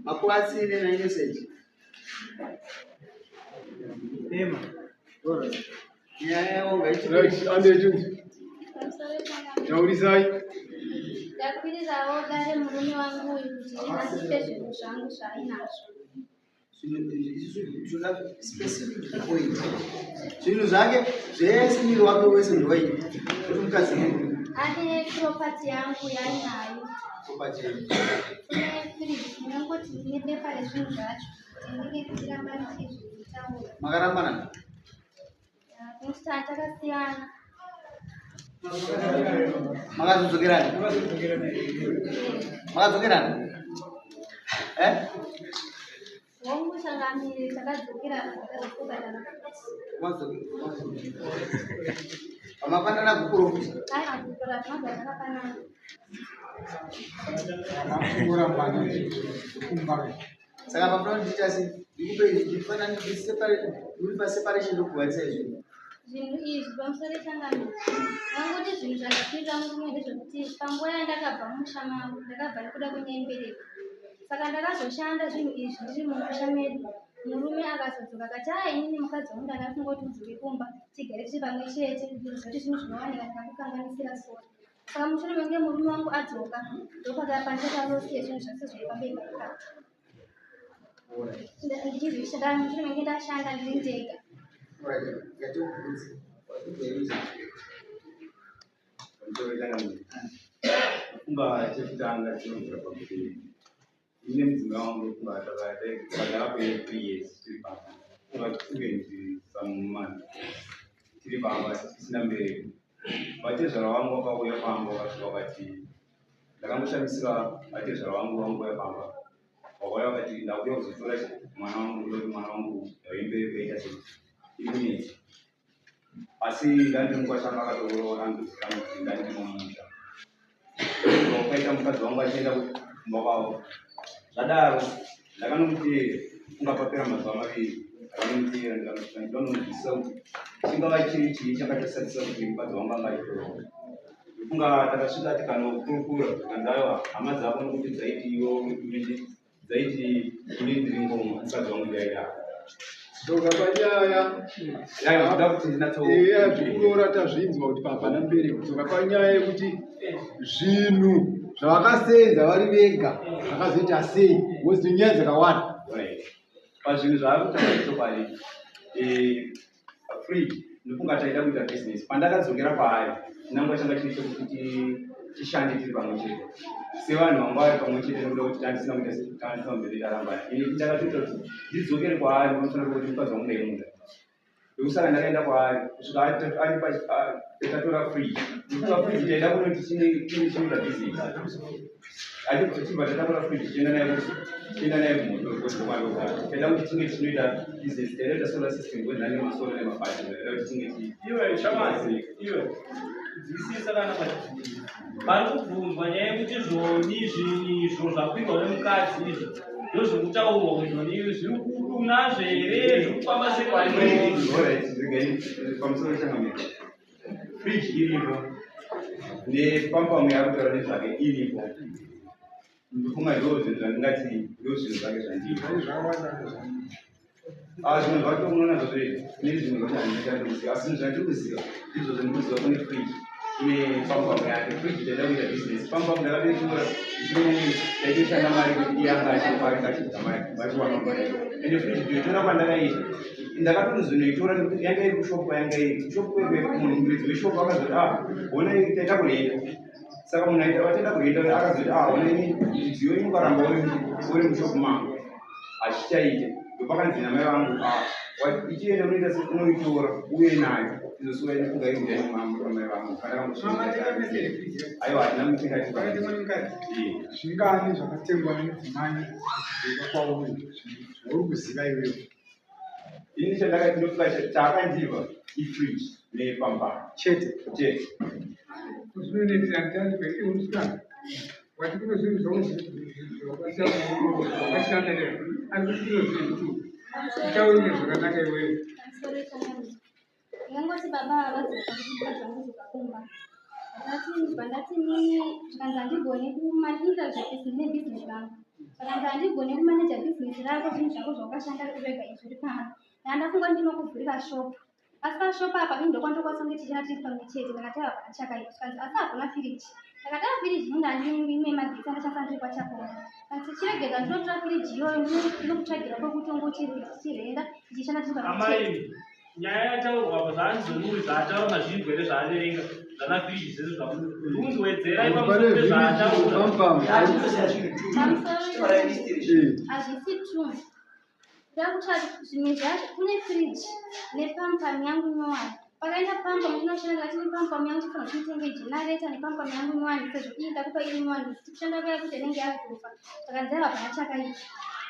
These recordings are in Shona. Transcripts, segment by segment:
Makwasi nena Innocent. Ema. Alright. Nyaya yavo ngaichipere. Right, andetunzi. Taurisai. Ndakwirirawo dare murume wangu uyu kuti andipe zvinhu zvangu zvaainazvo. Zvinhu specific to the point. Zvinhu zvake zvese mwiri wake wese ndowei. Kuti mukadzi nemurume. Ane property yangu yaainayo. Property yenyu. Kune fridge ndinongoti ndine bepa rezvinhu zvacho kuti ndinge ndichiramba ndichizvitaura. Makarambana? Nokuti takasiyana. Makazodzokerana? Makadzokerana? Eh? Hongu changamire takadzokerana takazopokatana. Makapanana gupuro futi? Aiwa gupuro ratinobva takapanana. Saka pamunoda kuti ndiita sei? Ndikupe ndifanani separate muri pa separation ndokuvanisa izvi. Zvinhu izvi pamusoro changamire. Ndangoti zvinhu zvandapinda murume ndezvekuti panguva yandakabva mumusha mangu ndakabva nekuda kwenyaya yembereko. Saka ndakazoshanda zvinhu izvi ndiri mumusha medu. Murume akazodzoka akati aa inini mukadzi wangu ndanga kungoti udzoke kumba tigare tiri pamwe chete ndozoti zvinhu zvinowanika ndakakukanganisira sori. Saka mushure menge murume wangu adzoka ndopakapandika losi yezvinhu zvose zviri pabepa ipapo. Ndichizvishanda mushure menge ndashanda ndiri ndega. Funga chekutanga chinobvira pakuti ini nemudzimai wangu funga takagara kwe 3 years tiri pamba, funga even some months tiri pamba tisina mbereko. Vatezvara vangu vakauya pamba, vakasvika vakati, ndakangoshamisika, vatezvara vangu vangouya pamba, vakauya vakati, "Ndakuya kuzotora mwana wangu, ndoti mwana wangu yaimbereko yaita sei, iri kunetsa." Asi ndandiri mukwashanga akatoroora, andozikanwa kuti ndandiri mumusha. Wakaita mukadzi wangu achienda kumba kwavo. Zvadaro ndakanomuteera, kunga papera mazuva 2 ndakanomuteera, ndikanosvika ndikanonzwisisa kuti chingava chiri chii chakatosarisa kuti mukadzi wangu anga achitoroora. Ndofunga takasvika tikanokurukura, tikanzi, "Aiwa, hama dzako nokuti dzaiti iwe dzaiti ini ndiri ngoma, mukadzi wangu ndaidaro." Dzoka panyaya. Aiwa, ndoda kuti ndinatso. Eya, zvekuroora tazvinzwa kuti pahapana mbereko. Dzoka panyaya yekuti zvinhu zvavakasenza vari vega zvakazoita sei, because nyaya dzakawanda. Right. Pazvinhu zvaari kutaura chokwadi, fridge ndofunga taida kuita business. Pandakadzokera kwaari, chinangwa changa chiri chekuti tishande tiri pamwe chete sevanhu vanga vari pamwe chete, nekuda kuti tandisina kuita tandisina kumbenge tarambana. Ini ndakatoita kuti ndidzokere kwaari pamusana pekuti mukadzi wangu ndaimuda. Ndokusaka ndakaenda kwaari kusvika andipa, tatora fridge. Ndofunga fridge taida kunoti tine chinoita business, atichibva tatakura fridge tichienda naye kumoto kwandogara. Taida kuti tinge tichinoita business, taida kuita solar system kwenhani nemasolar nemabhati, taida kuti tinge Iwe shamwari, iwe nzwisisa kana pachibvunzo pari kubvunzwa nyaya yekuti zvoni zvinhu izvo zvakwirwa nemukadzi izvo ndozvekutaurwa kuti zvoni zviri kunazvo here, zviri kufamba sei? Alright, regai pamusoro changamira. Fridge iripo nepampamu yaari kutaura nezvake iripo. Ndofunga ndo zvinhu zvandingati ndo zvinhu zvake zvandii. Ah, zvinhu zvacho unoona zvazvo kune zvinhu zvacho handichandiri kuziva, asi zvinhu zvandiri kuziva ndizvo zvandiri kuziva. Kune fridge, kune pampamu yake. Fridge taida kuita business, pampamu ndakatoitora ndichiona taitoshanda mari kuti iye anga achipa achidya mari, vachiwana mari. Ende fridge ndoitora kwandakaita, ndakatozonoitora nekuti yanga iri kushopu. Kwayanga iri kushopu kwekwe, munhu muridzi weshopu akazoti, "Ah, ona, taita kurenda." Saka munhu aita vataida kurenda akazoti, "Ah, ona, ini midziyo yenyu ukaramba uri mushopu mangu hazvichaite." Ndopakanzi namai vangu, "Ah, ichienda unoita se unoitora uye nayo izosuka." Inofunga iri ndani mamai vangu. Aiwa, hatina mutenga. Zvingani zvakatengwa nemudzimai achidzoka kwauri zvauri kuziva iwewe? Ini chandakati ndofunga chaakandiva ifridge nepamba. Chete? Chete. Zvinonetsa, wati kune zvinhu zvakasiyana, ari kuti kune zvinhu taurine zvakanaka iwewe. Pamusoro changamire. Ndingangoti baba vadzoka kuti mukadzi wangu dzoka kumba. Ndati ndati nini, zvikanzi handigoni kumaita zvebhizinesi, ndine bhizinesi rangu. Vakanzi handigoni kumaneja bhizinesi rako zvinhu zvako zvawakashanda wega izvi uri pano. Ndandafunga ndinokuvhurira shopu. Asi pashopu apa ini ndokwandokwanisa kunge tichishanda tiri pamwe chete. Ndakati ava hapana chakaipa. Zvikanzi asi hakuna firiji. Ndakati ava firiji inenge handini imwe yemagetsi andashandisa ndiri kwaChapora. Kanzi chiregedza ndinotora firiji iyoyo ndinokutsvagira kwekuti unge uchirenda tichishanda tiri pamwe chete. Amai, nyaya yataurwa apa zvaanzi zvonuwi zvaataura mazvinzwa here zvaaverenga zvana firiji zvese zvamunzi wedzerai pamusoro pezvaataura. Pamusoro hazvisi true. Ndakutsvaka zvimwe zvacho kune fridge nepampam yangu nyowani. Pakaenda pampam ndinoshanda ndakati nepampam yangu tifanira kuti nditenge generator nepampam yangu nyowani sezvo iyi ndakupa iri nyowani tikushanda kuya kuti inenge yakutofa. Zvakanzi aiwa hapana chakaipa.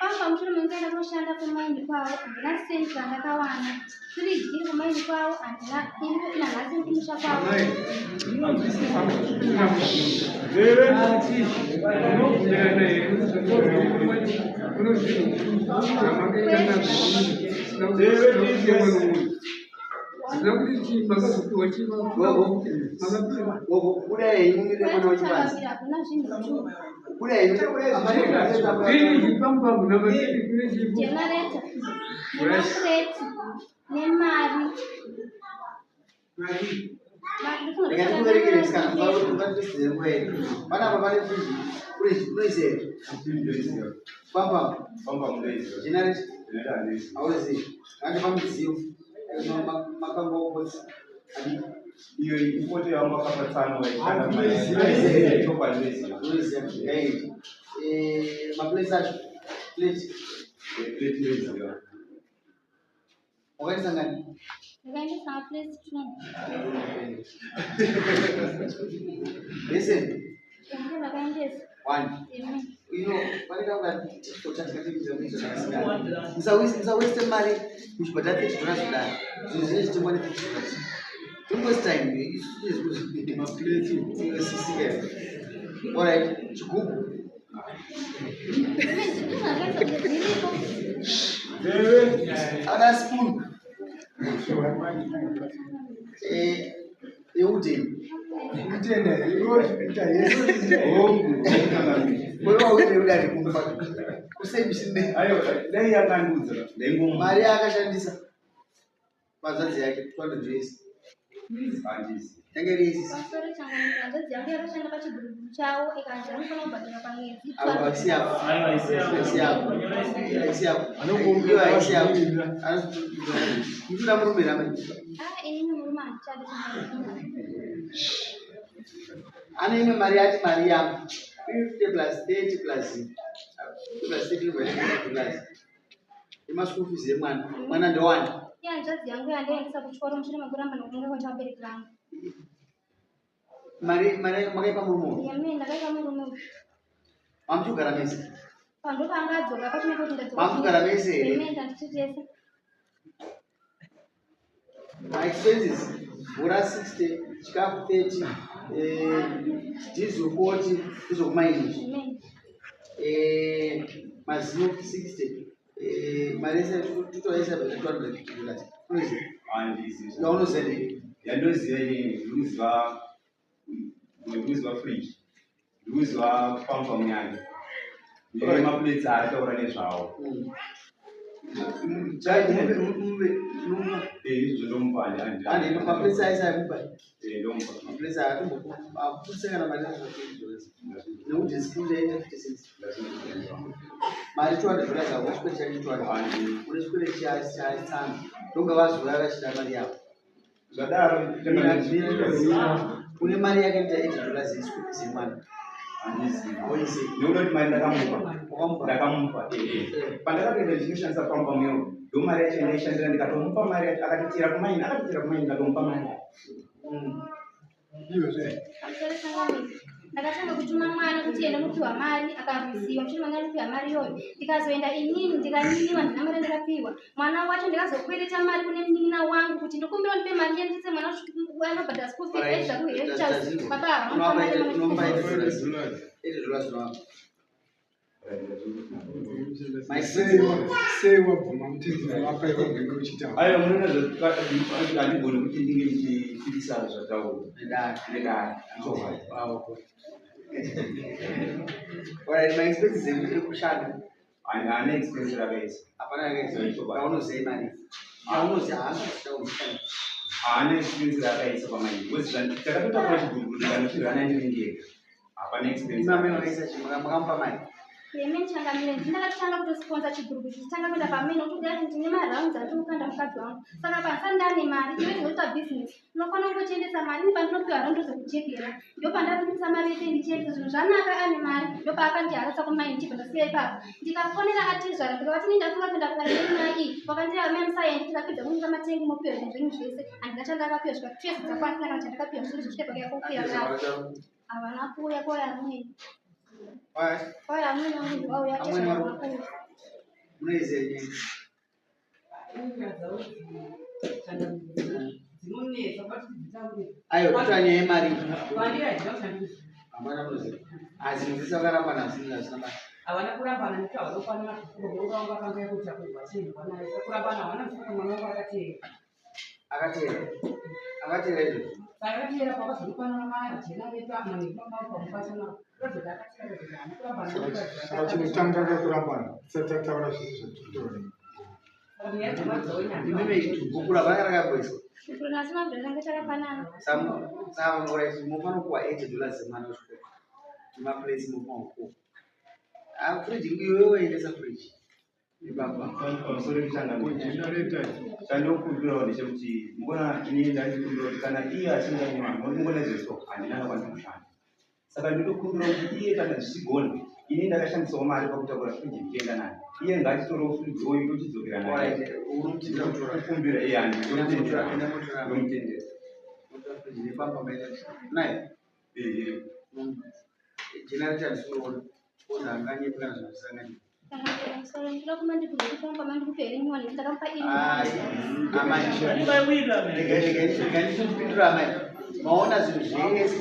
Pampam mushure mekunge kunoshanda kumaini kwavo handina cent randakawana. Fridge iri kumaini kwavo handina iri nanhasi iri kumusha kwavo. Gogo, budai henyu mumire mwana wechivanze. Hakuna zvinhu tu. Budai henyu. Generator nemapureti nemari. Rega ndikuverekere musikana, ungatisize nguva yedu. Panapa pane fridge, fridge unoiziva here? Pampa, generator hauizivi. Ngati pamidziyo, makango okotsi. Adi Iyo ifoto yangu akapatsano Unoiziva. Unoiziva. Ngaiti. Eh, maplates acho. Plate. Wakaisa ngani? Ndakaendesa maplates two. Listen, Ende ndakaendesa. one. Imi. You know, pane kakuda tikotatikatiridza kuita zvakasiyana. Musawaste mari muchibhadhara 30 dollars kudai. Zvinhu zvinenge zvichitengwa ne 50 dollars. Don't waste time. Maplates. Alright, chigubu. Imi zvinhu zvakaisa kuti zviripo. Ada spoon. Eh, yeudeni. Wewe wakuti udari kumba. Kusei Dai yakandiudza ndaingomupa. mari yaakashandisa panzvadzi yake 200 US. Handisi. Yange iri yesisi. Pamusoro changu hanzvadzi yangu yakashanda pachiguruguru chavo ikanzi anofanira kubhadhara pamwedzi. Avo haisi yako. Aiwa, haisi yako. Haisi yako. Nyora isi. Haisi yako. Iyo haisi yako. Mukuda murume ramai. Ah, inini murume handichadi changu. Ane imwe mari yati mari yangu. 50 plus 30 plus 50 plus 30 plus 50 plus. Ema school fees yemwana. Mwana ndowani. Iye hanzvadzi yangu yandaendesa kuchikoro mushure mekuramba nokunge kwaita vabereki vangu. Mari mari makaipa murume uyu. Yamene ndakaita murume uyu. Mamuchigara mese. Pando paangadzoka pachine kuti ndadzoka. Makugara mese here? Yamene ndanditi tese. My expenses mvura 60, chikafu 30, eh, diesel 40, ndezvokumaini. Yamene. Eh, mazino 60, eh, mari yese totoisa $250 dollars. Unoziva? Handisi. Yaunoziva ndei? Yandoziva inini ndikuziva ndikuziva fridge ndikuziva pampam yake nemaplates aataura nezvawo. Izvo ndomupa. Ane maplates aisa amupa. Ndomupa. Maplates atomboaputse kana mari yacho $20 dollars. Nekuti spoon yaita 50 cents. Mari $200 dollars ako chikwere chake 200. Une chikwere chatsano. Ndonga vazoya vachida mari yavo. Zvadaro. Une mari yake inoita $80 dollars yeschool fees yemwana. Handizivi. Auizivi. Nekuda kuti mari ndakamupa. Wakamupa. Ndakamupa. Pandakatoenda ndichinoshandisa pampam iyo ndo mari yacho yandaishandira ndikatomupa mari yacho akatitira kumaini akatitira kumaini ndikatomupa mari yacho. Pamusoro changu ndakatanga kutuma mwana kuti enda nopiwa mari akarwisiwa mushure manga nopiwa mari iyoyo ndikazoenda inini ndikanyimiwa ndina mari ndikapiwa mwana wacho ndikazokwereta mari kune munin'ina wangu kuti ndokumbira ndipe mari yendise mwana anobhadhara school fees aizva kuhealth baba ava Unopa vanopa mari unopa yemwana. $80 dollars unopa. My sister. Sei wabvuma kuti ndinavapa iwe unenge uchitaura? Aiwa, munoona handigoni kuti ndinge ndichipikisana zvataurwa Nedare. nedare ichokwadi. Alright, maexpenses ekushanda? Haana expense rakaisa. Hapana yakaisa? Aunoziva imari, aunoziva haasati. Haana expense rakaisa pamaini because takatotakura chiguruguru tikanochirana ndiri ndega, hapana expense. Imame makaisa chi makamupa mari? Yemeni changamire, ndakatanga kutosponsa chigurugu chichitanga kuenda pamene kuti ati ndine marounds ati kukanda mukadzi wangu, saka pasati ndane mari iwe tinoita business, unofanira kungochiendesa mari ini pandinopiwa round zokuchekera. Ndopandabudisa mari yese ndichiendesa, zvinhu zvanaka, ane mari. Ndopaakandiharasa kumaini, ndichibva ndasiya ipapo. Ndikafonera atizvara, ndikavati ini ndafunga kuenda kudare nenyaya iyi. Wakandira mai musaendi, tikapedza kunyika matengi, mopiwa zvinhu zvenyu zvese. Handina chandakapiwa, svika 2 years dzakwana kana chandakapiwa. Zvinhu zvisvike pakaya kokuya kare havana kuuya kwauya amweni. Kwauya amweni vangu, vauya. Amweni tezvara. Munoiziva nyaya? Dzinonetsa kuti dzitaure. Aiwa, kutora nyaya yemari. Mari hatina kushandisa. Hapana munoziva asi nzisa vakarambana asina basa. Havana kurambana nekuti havana kukwana mashoko vangu vakanga yakuti akugwachirwa naye, saka kurambana havana musaka, mwana wangu akateera. Akateera, akateera izvozvo. Saka akateera pakazonokwana majenareta manekumapamubatana kuratidza kuti akateera kuti haana kurambana. Saka chinotanga kakurambana tisati tataura zvese zvatiri. Saka nyaya dzemari. Imimi gupura vanga rakamboiswa? Gupuro nasimabvira tanga takapanana. Saka alright, munofanira kuwa $80 semwana wechikoro nemaplates munofanira kupuwa. Ah, fridge iwewe endesa fridge ibaba. Pamusoro pechangamire. Generator. Chandinokumbirawo ndechekuti mbona ini ndandikumbira kuti kana iye achinge aine vanhu nokuti ngona izvozvo handina kwandiri kushanda, saka ndinokumbira kuti iye kana zvichigona, ini ndakashandisawo mari pakutakura friji ndichienda nayo, iye ngaachitorewo friji oyu tochidzokera nayo. Alright, uri kutindira kutora? Kukumbira iye handi. Enda motora, enda motora. Ndomutendera. Motora fridge nepampa maita nayo. Ehe. Generator ndisikuona oza anganyepi kana zvinhu zvisanganyepi. Pamusoro, ndinoda kumandibvunza kuti pamba mandikupe here nyowani, nekuti ndakamupa iri. Ai, amai. Mungaiwira. Rega nditopindura amai. Maona zvinhu zvese,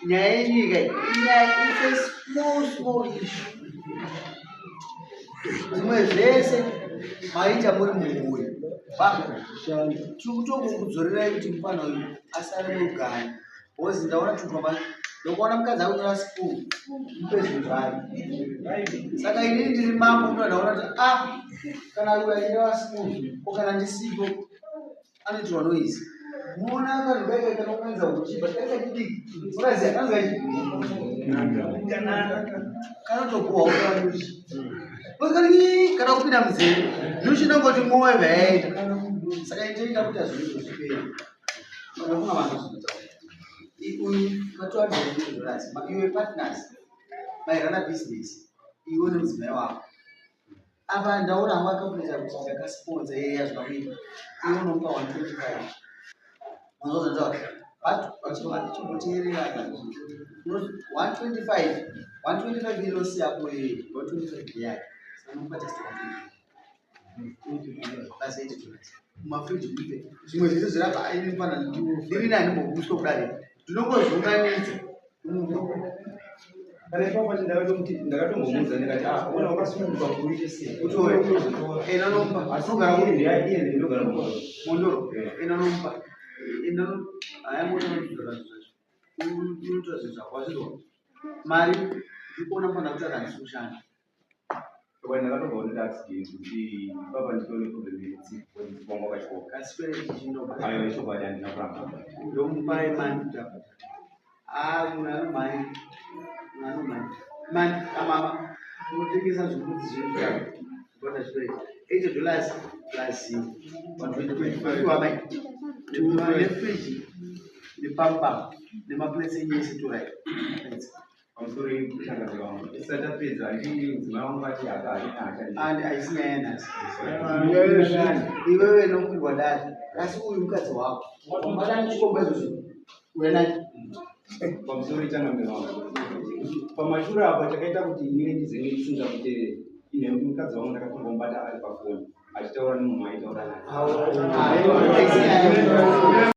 nyaya yenyika iyi, inyaya, it's a small small issue. Zvimwe zvese maita muri mumhuri. Tiri kutokudzorerai kuti mufana uyu asare murugare because ndaona tutwa ndokuona mukadzi akunyora school, mupe zvinhu zvake. Saka inini ndiri mambo, ndo ndaona kuti ah, kana uyu achinyora school ko kana ndisipo anoitirwa noise. Muona kanhu kaika kanounganidza uchi, but kaika chidiki, unaziva kanonzi kachi kanotopuwa uchi kana kupinda munzeve, nyuchi inongoti mwoyo vayaita. Saka itoita kuti azvinhu zvipere vanofunga vanhu zvinoita uyu ma$200. Iwe partners mairana business iwe nemudzimai wako. Apa ndaona hangu akakuita kuti ndakasponsa iye yazvikakuita, iwe unomupa 125. Manzwa, but chimboteerera, 125, 125 iloss yako iye, 125 yake, saka unomupa just 125 plus $80 mumafriji mupe. Zvimwe zvese zvirapa aini fana ndiri nani mbobuswa kudare, ndinongozviunganidza. Kana ipapo pacho ndakatombomuudza ndikati, ah, ona wakasununguka kuti uite sei. Utore, ena nomupa. Asi unogara iye iye ndinogara mumba. Mondoro. Yeah. Ena nomupa, ena haya mota notora zvinhu zvacho, unotora zvinhu zvako wazvizwa. Mari ndikuona mufana kuti akandisi kushanda. Saka ndakatobva kuti accident kuti ipapa nditone problem yetsipwa wangu wakatyoka. Kasikwereti chinoba. Aiwa, ichokwadi, handina kuramba. Ndomupai mani kuti abhadhare. Ah, munhu anomhanya, munhu anomhanya mani. Amama unotengesa zvembudzi zvinhu kubhadhara chikwereti, $80 plus 125 amai, nefriji nepampa nemaplates enyu ese torai. Pamusoro yekutangazi wangu, tisati tapedza, ndii mudzimai wangu ati haka harina hachandi. And haisi nyaya yanhasi. Nyaya yezvinhu. Iwewe nokwirwa dare, asi uyu mukadzi wako wabata chikomba izvozvo uyanani. Pamusoro yechangamire wangu, pamashure apa chakaita kuti inini ndizenge ndisingakuteereri ine kuti mukadzi wangu ndakatombomubata ari pafoni achitaura nemunhu aitaura naye. Haisi nyaya.